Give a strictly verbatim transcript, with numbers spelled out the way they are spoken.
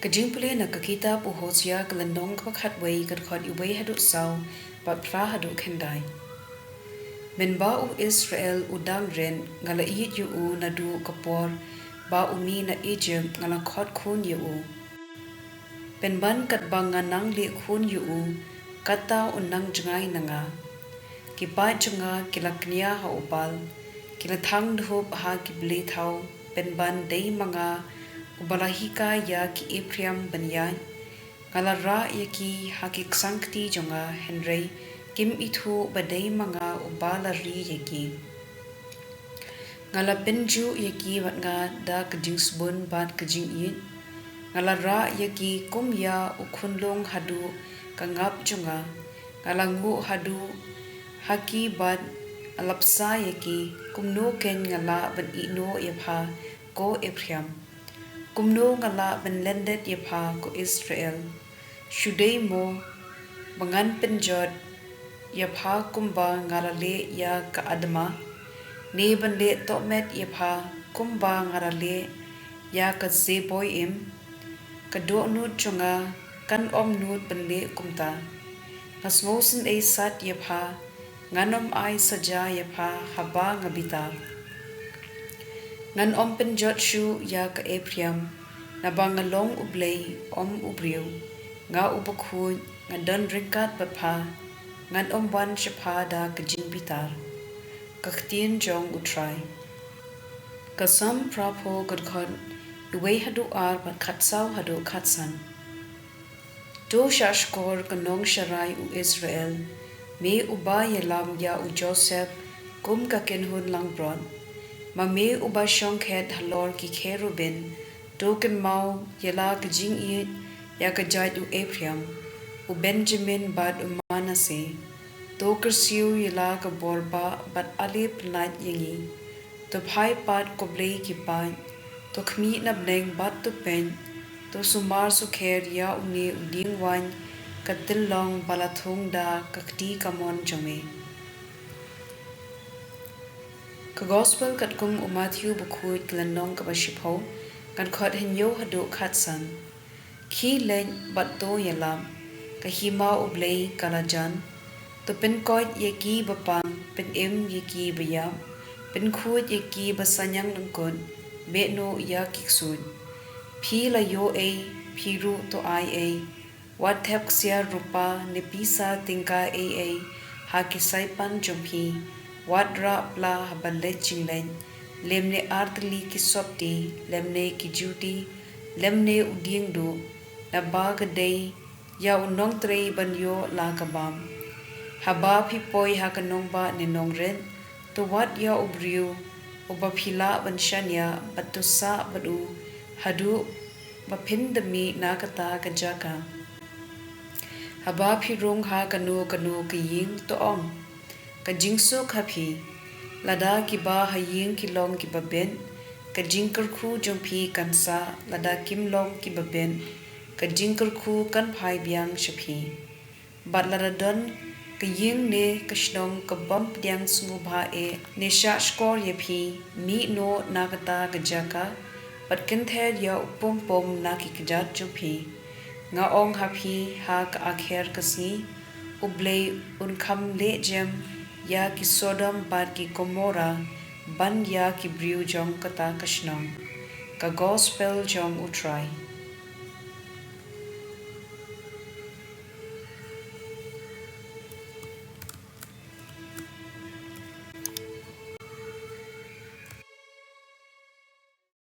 Ka jingpule na ka kitab u Hosea ka lynnong kaba khatwei, ka dkhot wei haduh saw bad phra haduh khyndai. Mynba u Israel u dang rit, nga la ïeit ïa u, naduh ka por ba u mih na Ijipt nga la khot khun ïa u. Pynban katba nga nang leh khun ïa u, kata u nang jngai na nga. Ki paid jong nga ki la kñia ha u Baal, ki la thang dhup ha ki blei thaw, pynban dei ma nga uba la hikai ïa ki Ephraim ban ïaid. Nga la rah ïa ki ha ki ksangkti jong nga, hynrei kim ithuh ba dei ma nga uba la ri ïa ki. Nga la pynjuh ïa ki bad nga da ka jingsbun bad ka jingïeit. Nga la rah ïa ki kum ïa u khunlung haduh ka ngap jong nga. Nga la nguh haduh ha ki bad la bsa ïa ki. Kumno keiñ nga lah ban ïehnoh ïa pha, ko Ephraim? Kumno nga lah ban lyndet ïa pha, ko Israel? Shu dei mo ba ngan pynjot ïa pha kumba nga la leh ïa ka Admah, ne ban leh tohmet ïa pha kumba nga la leh ïa ka Seboim? Ka dohnud jong nga kan ym nud ban leh kumta. Nga sngewsynei sat ïa pha, ngan ym ai saja ïa pha haba nga bitar. Ngan ym pynjot shuh ïa ka Ephraim, naba nga long U Blei, ym u briew. Nga u bakhuid, nga don ryngkat bad pha, ngan ym wan sha pha da ka jingbitar. Ka ktien jong U Trai. Ka Salm phra phew, ka dkhot wei haduh ar bad khatsaw haduh khatsan. To shahshkor, ko nongsharai u Israel, me uba ïalam ïa u Joseph kum ka kynhun langbrot, ma me uba shong khet halor ki kherubim. To kynmaw ïa la ka jingïeit ïa ka jait u Ephraim, u Benjamin bad u Manasseh. To kyrsiew ïa la ka bor bah bad ale pyllait ïa ngi. To phai pat, ko Blei ki paid. To khmih na bneng bad to peit. To sumar sukher ïa une u dieng waiñ ka tyllong ba la thung da ka kti kamon jong me. Ka Gospel katkum u Matthew bakhuid, ka lynnong kaba shiphew, ka dkhot hynñiew haduh khatsan. Khie leit bad to ïalap, ka hima U Blei ka la jan. To pynkoit ïa ki ba pang, pynim ïa ki ba ïap, pynkhuid ïa ki ba saniang lyngkut, beh noh ïa ki ksuid. Phi la ïoh ei, phi ruh to ai ei. Wat thep ksiar rupa ne pisa tyngka ei ei ha ki saipan jong phi. Wat rah pla haba leit jingleit, lymne artylli ki sopti, lymne ki juti, lymne u dieng duh, naba ka dei ïa u nongtrei ban ïoh la ka bam. Haba phi poi ha ka nongbah ne nongrit, to wad ïa u briew uba phi lah ban shaniah, bad to sah bad u haduh ba phin da mih na kata ka jaka. Haba phi rung ha kano kano ka ïing, to ong: Ka jingsuk ha phi. Lada kiba ha ïing ki long kiba bit, ka jingkyrkhu jong phi kan sah; lada kim long kiba bit, ka jingkyrkhu kan phai biang sha phi. Bad lada don ka ïing ne ka shnong ka bym pdiang sngewbha eh ne shahshkor ïa phi, mih noh na kata ka jaka, bad kynther ïa u pum pum na ki kjat jong phi. Nga ong ha phi, ha ka akher ka sngi U Blei un kham leh jem ïa ki Sodom bad ki Gomorrah ban ïa ki briew jong kata ka shnong. Ka Gospel jong U Trai.